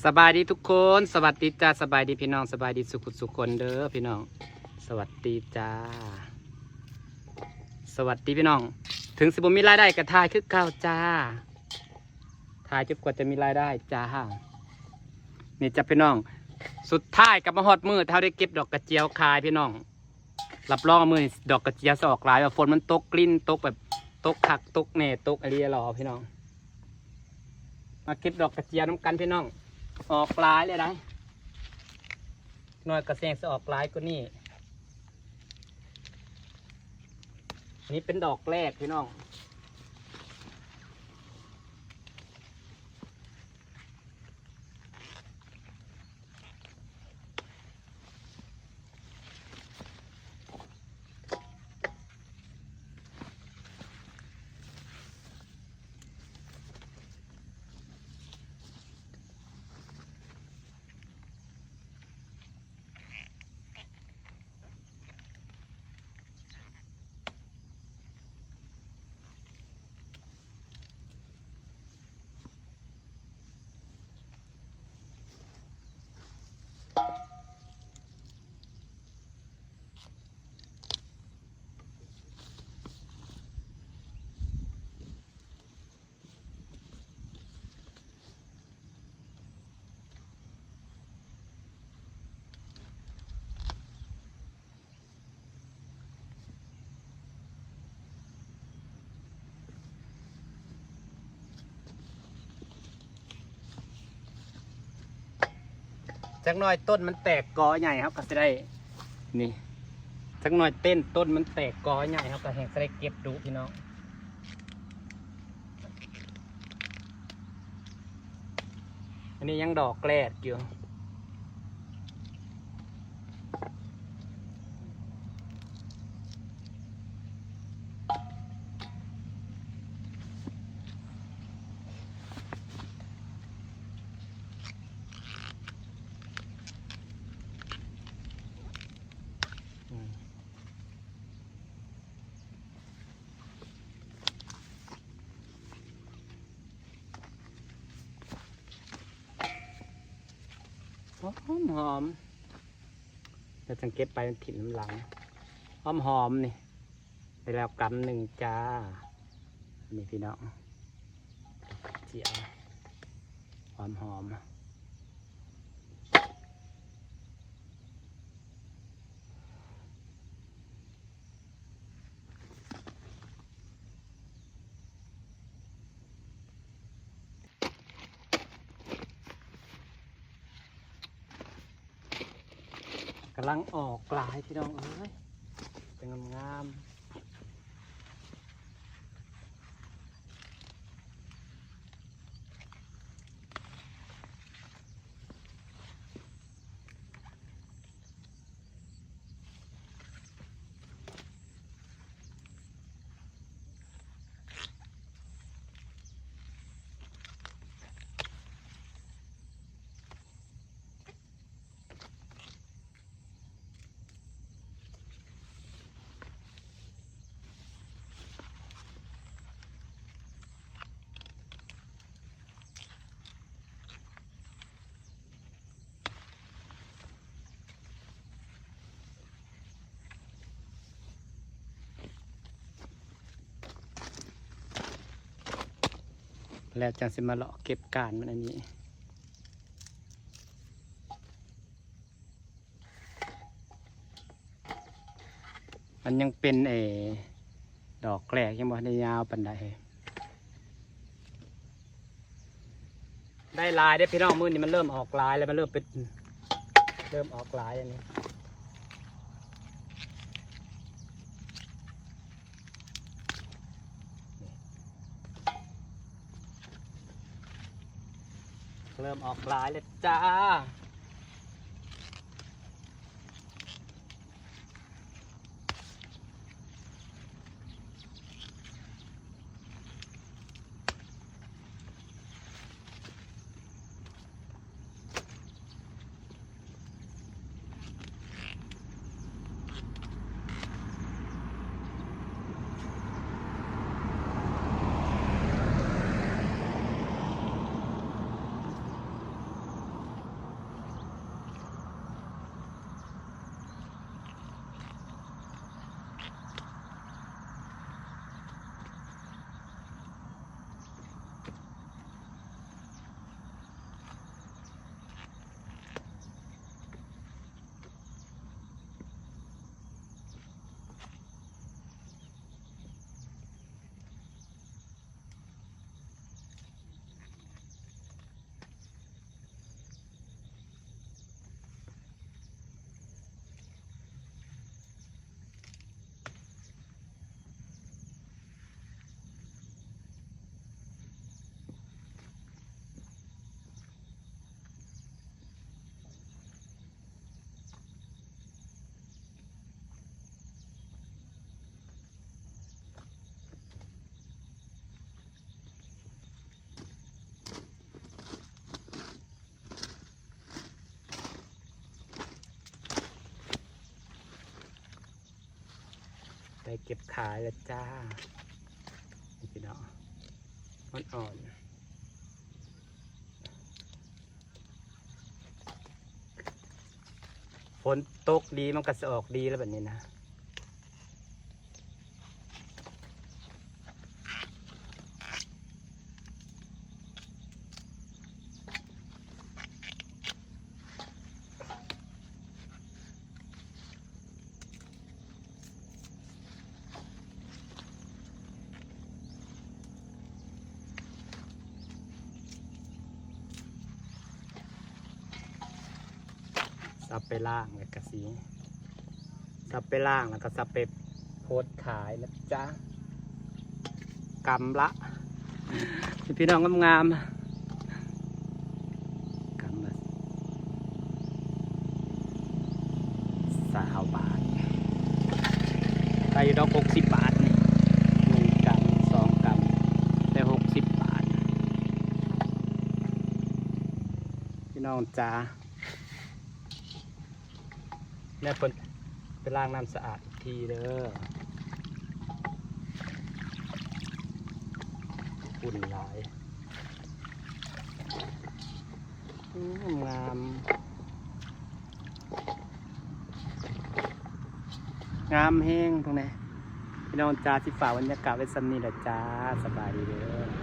ສະບາຍດີທຸກຄົນ ສະຫວັດດີຈ້າ ສະບາຍດີພີ່ນ້ອງ ສະບາຍດີສູ່ຄົນສູ່ຄົນເດີພີ່ນ້ອງ ສະຫວັດດີຈ້າ ສະຫວັດດີພີ່ນ້ອງ ເຖິງຊິບໍ່ມີລາຍໄດ້ກໍຖ່າຍຄືເກົ່າຈ້າ ຖ່າຍຈົນກວ່າຈະມີລາຍໄດ້ຈ້າ ນີ້ຈ້າພີ່ນ້ອງ ສຸດທ້າຍກໍມາຮອດມື້ທີ່ເຮົາໄດ້ເກັບດອກກະຈຽວຂາຍພີ່ນ້ອງ ຮັບຮອງວ່າມື້ນີ້ດອກກະຈຽວຊິອອກຫຼາຍ ວ່າຝົນມັນຕົກລິນ ຕົກແບບ ຕົກຄັກ ຕົກແນ່ ຕົກອີ່ຫຼີຫຼໍພີ່ນ້ອງ ມາເກັບດອກກະຈຽວນຳກັນພີ່ນ້ອງ ອອກຫຼາຍເລີຍໃດ໋ ໜ້ອຍກໍແຊງຊິອອກຫຼາຍກວ່ານີ້ ອັນນີ້ເປັນດອກແລກພີ່ນ້ອງ. ຈັກໜ້ອຍຕົ້ນມັນແຕກ ກໍໃຫຍ່ເຮົາກໍຊິໄດ້ ນີ້ ຈັກໜ້ອຍເຕັ້ນຕົ້ນມັນແຕກ ກໍໃຫຍ່ເຮົາກໍແຮ່ງຊິໄດ້ເກັບດຸພີ່ນ້ອງ. ອັນນີ້ຍັງດອກແລກຢູ່. ຫອມໆ ແລ້ວຈັ່ງເກັບໄປຖິ້ມນຳຫຼັງ ຫອມໆ ນີ້ ໄດ້ແລ້ວກຳໜຶ່ງຈ້າ ນີ້ພີ່ນ້ອງ ເຈີຍ ຫອມໆ. ກຳລັງອອກຫຼາຍພີ່ນ້ອງເອີຍ ແຕ່ງາມໆ. ແລ້ວຈັ່ງຊິມາເລາະເກັບກ້ານມັນອັນນີ້. ມັນຍັງເປັນ ເອ ດອກແລກ ຍັງບໍ່ທັນໄດ້ຍາວປານໃດ. ໄດ້ຫຼາຍເດ້ພີ່ນ້ອງ ມື້ນີ້ມັນເລີ່ມອອກຫຼາຍແລ້ວ ມັນເລີ່ມເປັນ ເລີ່ມອອກຫຼາຍອັນນີ້ ເລີ່ມອອກຫຼາຍແລ້ວຈ້າ. ເ ເກັບຂາຍແລ້ວຈ້າ ນີ້ພີ່ນ້ອງ ອ່ອນໆ ຝົນຕົກດີ ມັນກໍຊິອອກດີແລ້ວບັດນີ້ນະ. ສັບໄປລ້າງ ແລ້ວກະຊິ ສັບໄປລ້າງ ແລ້ວກະສັບໄປໂພດຂາຍນະຈ໊ະ ກຳລະ ພີ່ນ້ອງງາມໆ ກຳລະຊາວບາດ ໄດ້ຢູ່ດອກຫົກສິບບາດນີ້ ໜຶ່ງກຳ ສອງກຳ ໄດ້ຫົກສິບບາດ ພີ່ນ້ອງຈ໊ະ. ແມ່ເພິ່ນໄປລ້າງນ້ຳສະອາດອີກທີເດີ ຝຸ່ນຫຼາຍ ໂອ້ ງາມ ງາມແຮງພວກນີ້ ພີ່ນ້ອງຈ໊ະ ຊິຝາກບັນຍາກາດໄວ້ສ່ຳນີ້ແຫຼະຈ້າ ສະບາຍດີເດີ.